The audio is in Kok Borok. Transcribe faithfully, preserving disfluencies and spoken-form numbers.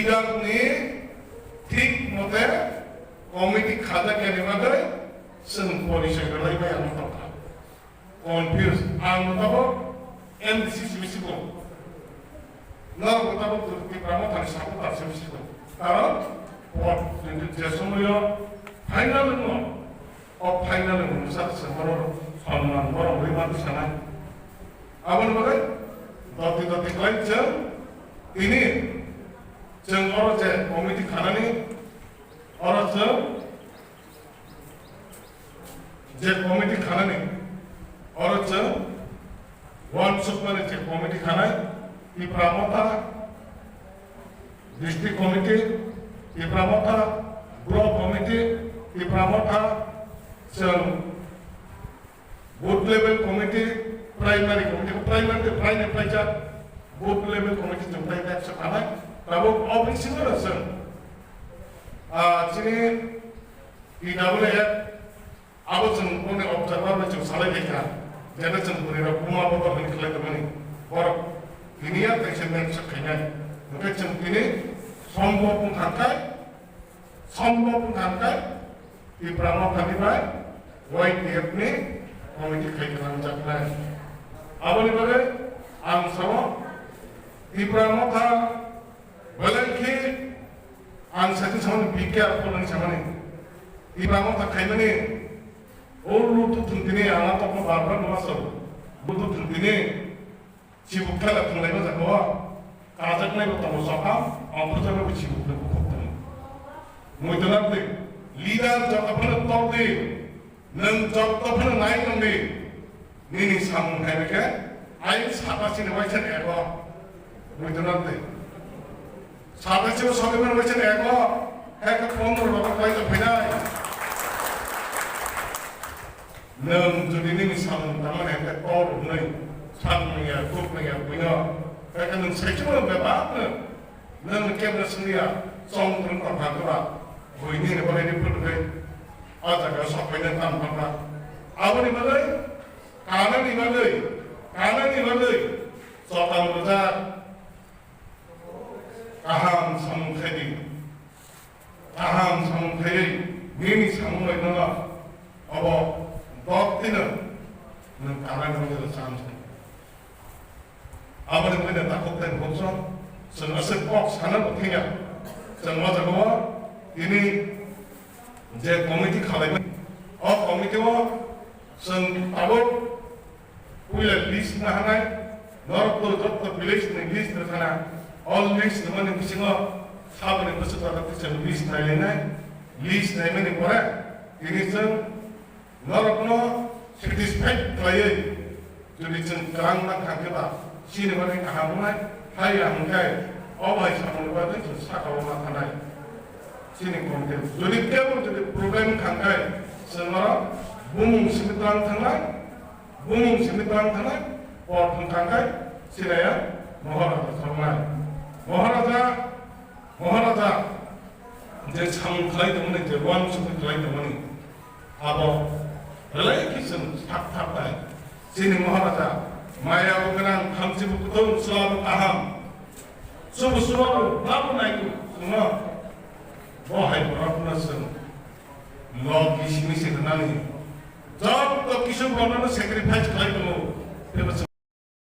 Leader ni thik mote committee khajak yani bagwi chwng porisoi rwlai bai ang tongkha. Confuse. Ang tabuk M D C simi sikung. Norok tabuk Tipra Mothani supporter simi sikung. Karon, vote je somoyo final wngmo, o final wngmani sak se borok sonman borok rwi mani sanai. Aboni bagwi doti doti khlai chwng tini chwng oro je committee khanani, oro chwng je committee khanani, oro chwng uansukmani je committee khanai, Tipra Motha District Committee, Tipra Motha Block Committee, Tipra Motha chwng Booth Level Committee, Primary Committee, Primary de Primary Primary Booth Level Committee chwng tai tak se khanai, tabuk office sini chwng, ah, chini T W F, abo chwng boni observer bai chwng salai laikha, jene chwng bwrwi rok buma bodol hwnwi khlai tongmani, borok tini ya kaisa mention khainai, hwnkhe chwng tini sombok wngkha khe, sombok wngkha khe, Tipra Mothani bai Y T F ni committee khai khlangjaknai. Aboni bagwi ang sao Tipra Motha belai khe ang sakhe samani B K R phone ni samani. Tipra Motha khaimani o lutu thwng tini ang a tokma bar bar numa sao. Lutu thwng tini Chibuk thela thwnglaima jaga o kajaknai bo tongo sopham, ongkhorjaknai bo chibuk no bukhuk tongo. Muitonat de, leader joto phano tok di, nwng joto phano nai tong di, nini samung hai khe, ai sata chini waisa ego. Muitonat de. Sata chini sobi man waisa ego, hai khe pondro rogo khlai tong phainai. Nwng jodi nini samung tangmani hai khe tor hwnwi sak nangya, kuk nangya, buino hai khe nwng saichung rok bebak no nwng kebra swngya, chong kwrwng tong kha kwbak, buini hwnwi bolai ni phwrwngwi a jaga o sok phaina tamo kha. Aboni bagwi kanani bagwi, kanani bagwi chokam rwjak. Kaham samung khai di. Kaham samung khaiwi nini samung bai nono obo dok tino nwng kanai rwngwi rw chang thung. Aboni buino takhuk tei bukhuk song chwng aswk kok sana bo thangya. Chwng o jaga o tini je committee khalaimani, o committee o chwng tabuk puila list na hanai, norok to jotto village ni list na thana, all list ni mani bisingo saboni bwswk jotto chwng list nai lainai, list naimani pore tini chwng norokno satisfied khlaiwi, jodi chwng kwrang ma thang khe ba, chini bagwi kaham wngnai, hai ya hwn khe, o bai samung bagwi chwng saka o ma thanai. Chini content. Jodi kebo jodi problem thang khe, chwng oro bumung simi twlang thangnai, bumung simi twlang thangnai, por thang thang khe, chini ya Maharaja thangnai. Maharaja, Maharaja, je samung khlai tongmani, je uansukmung khlai tongmani, abo belai khe chwng sak sak nai. Chini Maharaja, maya bo gwnang, thamchi bo kutung, chwla bo kaham. Chubu chuba bo, ma bo nai bo, chwngno. Bo hai borokno chwng log gisi misi rwnani. Jotto kisu borokno sacrifice khlai tongo. Teibo chwng